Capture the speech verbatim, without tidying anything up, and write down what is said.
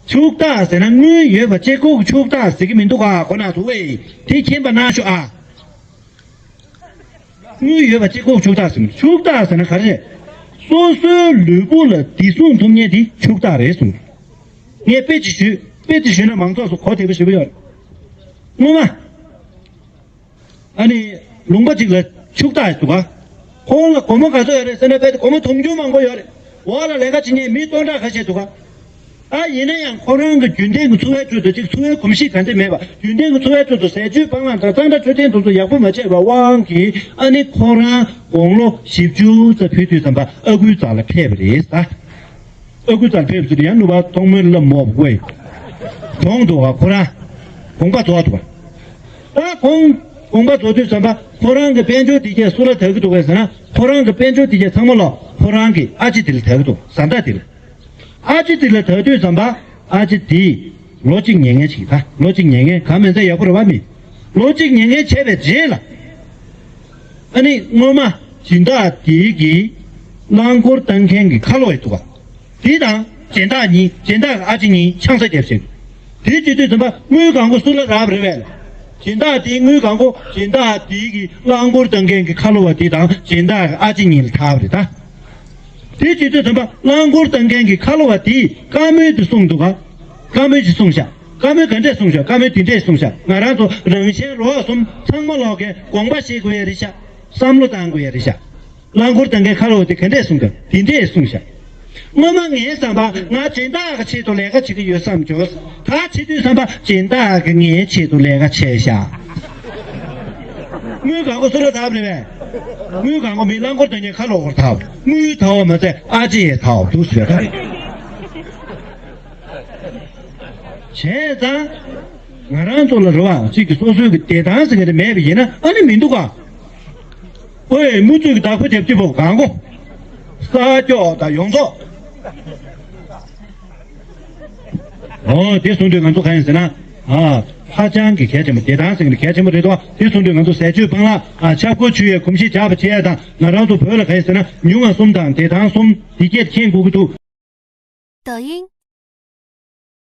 ཕྱུག་བདག་ཟེར་ན་དངུལ་ཡོད་པ་གཅིག་པོ་གི་ཕྱུག་བདག་ཟེར་གྱི་མི་འདུག་ག་གོ་ན་ཐུ་ཝེ། དེ་མཁྱེན་པ་གནང་ཤོག་ཨ། དངུལ་ཡོད་པ་གཅིག་པོ་ཕྱུག་བདག་ཟེར་ན། ཕྱུག་བདག་ཟེར་ན་ག་རེ་རེད། སོ་སོའི་ལུས་པོ་ལ་བདེ་སྲུང་ཐུབ་མཁན་དེ་ཕྱུག་བདག་རེད་གསུངས། ངས་དཔེ་ཅིག་ཞུས། དཔེ་དེ་ཞུས་ན་མང་ཚོགས་སུ་གོ་བདེ་པོ་ཞེ་པོ་ཡོད་རེད། སྔོན་མ། ཨ་ནི། ལུང་པ་གཅིག་ལ་ཕྱུག་བདག་འདུག་ག་ཁོང་ལ་སྒོར་མོ་ག་ཚོད་ཡོད་རེད་ཟེར་ན། དཔེ་དེ་སྒོར་མོ་དུང་ཕྱུར་མང་པོ་ཡོད་རེད། འོག་ལ་ལས་ཀ་བྱེད་མཁན་མི་སྟོང་ཕྲག་ཁ་ཤས་འདུག་ག་ཨ་ཡིན་ན་ཡང་ཁོ་རང་གི་རྒྱུན་ལྡན་གྱི་འཚོ་བའི་ཁྲོད་དུ་གཅིག་འཚོ་བའི་གོམས་གཤིས་ག་འདྲ་མེད་པ། རྒྱུན་ལྡན་གྱི་འཚོ་བའི་ཁྲོད་དུ་ཟས་བཅུད་སྤང་བླང་དང་གཙང་སྦྲ་འཕྲོད་བསྟེན་དེ་ཚོ་ཡག་པོ་མ་བྱས་པའི་དབང་གིས། ཨ་ནི་ཁོ་རང་དགུང་ལོ་བཞི་བཅུ་ཙམ་ཕེབས་དུས་ཙམ་པ་ཨ་ཁུའི་རྩ་ལ་ཕེབས་པ་རེད་ཟ། ཨ་ཁུའི་རྩ་ལ་ཕེབས་ཟེར་དུས་ཡང་ནུ་བ་ཐོག་མའི་བླ་མ་བོ་གོང་དུ་བ་ཁོ་རང་དགོངས་པ་རྫོགས་འདུག་བ། ད་ཁོང་དགོངས་པ་རྫོགས་དུས་ཙམ་པ་ཁོ་རང་གི་དཔལ་འབྱོར་དེ་གས་སུ་ལ་དག་གི་འདུག་གས་ཟེར་ན། ཁོ་རང་གི་དཔལ་འབྱོར་དེ་གས་ཚང་མ་ལོ་ཁོ་རང་གི་ཨ་ཅེ་དེ་ལ་དག་གི་འདུག་བཟའ་ཟླ་དེ་ལ། ཨ་ཅེ་དེ་ལ་དག་དུས་ཙམ་པ། ཨ་ཅེ་དེས་ལོ་གཅིག་ཉལ་ངལ་བྱེད་ཀྱི། ད་ལོ་གཅིག་ཉལ་ངལ་གང་མིན་ཚད་ཡག་པོ་རེད་བ་མི། ལོ་གཅིག་ཉལ་ངལ་བྱས་པའི་རྗེས་ལ། ཨ་ནི་སྔོན་མ་སྦྱིན་བདག་དེ་གིས་རླངས་འཁོར་བཏང་མཁན་གྱི་ཁ་ལོ་བའི་འདུག་ག་དེ་དང་སྦྱིན་བདག་གཉིས། སྦྱིན་བདག་གི་ཨ་ཅེ་གཉིས་ཆང་ས་བརྒྱབ་ཟིན། དེའི་དུས་དུས་ཙམ་པ་དངུལ་གང་གོ་སུ་ལ་རག་པ་རེད་པས། སྦྱིན་བདག་དེའི་དངུལ་གང་གོ་སྦྱིན་བདག་དེ་གིས་རླངས་འཁོར་བཏང་མཁན་གྱི་ཁ་ལོ་བ་དེ་དང་སྦྱིན་བདག་གི་ཨ་ཅེ་གཉིས་ལ་ཐག་པ་རེད་ད། དེ་བྱེད་དུས་ཙམ་པ་རླངས་འཁོར་བཏང་མཁན་གྱི་ཁ་ལོ་བ་དེས་བཀའ་མོལ་དེ་གསུངས་འདུག་ག་བཀའ་མོལ་ཅིག་གསུངས་ཤག་བཀའ་མོལ་ག་འདྲས་གསུངས་ཤག་བཀའ་མོལ་དེ་འདྲས་གསུངས་ཤག་ང་རང་ཚོ་རང་གཞན་རོགས་གསུམ་ཚང་མ་ལོག་གིས་དགོངས་པ་བཞེས་དགོས་ཡ་རེད་ཤག་བསམ་བློ་བཏང་དགོས་ཡ་རེད་ཤག་རླངས་འཁོར་བཏང་མཁན་ཁ་ལོ་བ་དེ་ག་འདྲས་གསུངས་ག་དེ་འདྲས་གསུངས་ཤག་སྔོན་མ་ངའི་བསམ་པ་ང་སྦྱིན་བདག་གི་ཆེད་དུ་ལས་ཀ་བྱེད་ཀྱི་ཡོད་བསམ་བྱུང་། ད་བྱེད་དུས་བསམ་པ་སྦྱིན་བདག་གིས་ངའི་ཆེད་དུ་ལས་ཀ་བྱས་ཤག་དངུལ་གང་གོ་སུ་ལ་ཐབ་རེད་པས། དངུལ་གང་གོ་མི་རླངས་འཁོར་དང་ཉེ་ཁ་ལོ་འཁོར་ཐབ། དངུལ་ཐབ་མ་ཚད་ཨ་ཅེ་ཡས་ཐབ་འདུག་ཟེར་ད། བྱས་ཙང་། ང་རང་ཚོ་ལ་རེ་བ་གཅིག་གི་སོ་སོའི་གི་བདེ་ཐང་ཟེར་གི་རེ་མེད་པ་ཡིན་ན་ཨ་ནི་མི་འདུག་ག་ཨོའི་མུ་མཐུད་ཀྱི་བདག་པོ་རྒྱབ་ཀྱི་བོ་གང་གོ་ས་སྐྱོག་དང་ཡོངས་རྫོགས། ཨོ་དེ་གསུང་དུས་ང་ཚོ་གང་ཡིན་ཟེར་ན། ཨ་ཧ་ཅང་གི་གལ་ཆེན་པོ། བདེ་ཐང་ཟེར་གི་གལ་ཆེན་པོ་རེད་དོ། དེ་གསུང་དུས་ང་ཚོ་ཟས་བཅུད་སྤང་བླང་ཨ་ཆབ་ཁོལ་ཆུ་ཡས་གོམས་གཤིས་འཇགས་པ་བྱེད་ཡ་དང་ང་རང་ཚོ་བོད་ལ་གང་ཡིན་ཟེར་ན་ཉུང་བ་གསུམ་དང་བདེ་ཐང་གསུམ་དེ་སྐད་མཁྱེན་དགོས་ཀྱི་འདུག抖音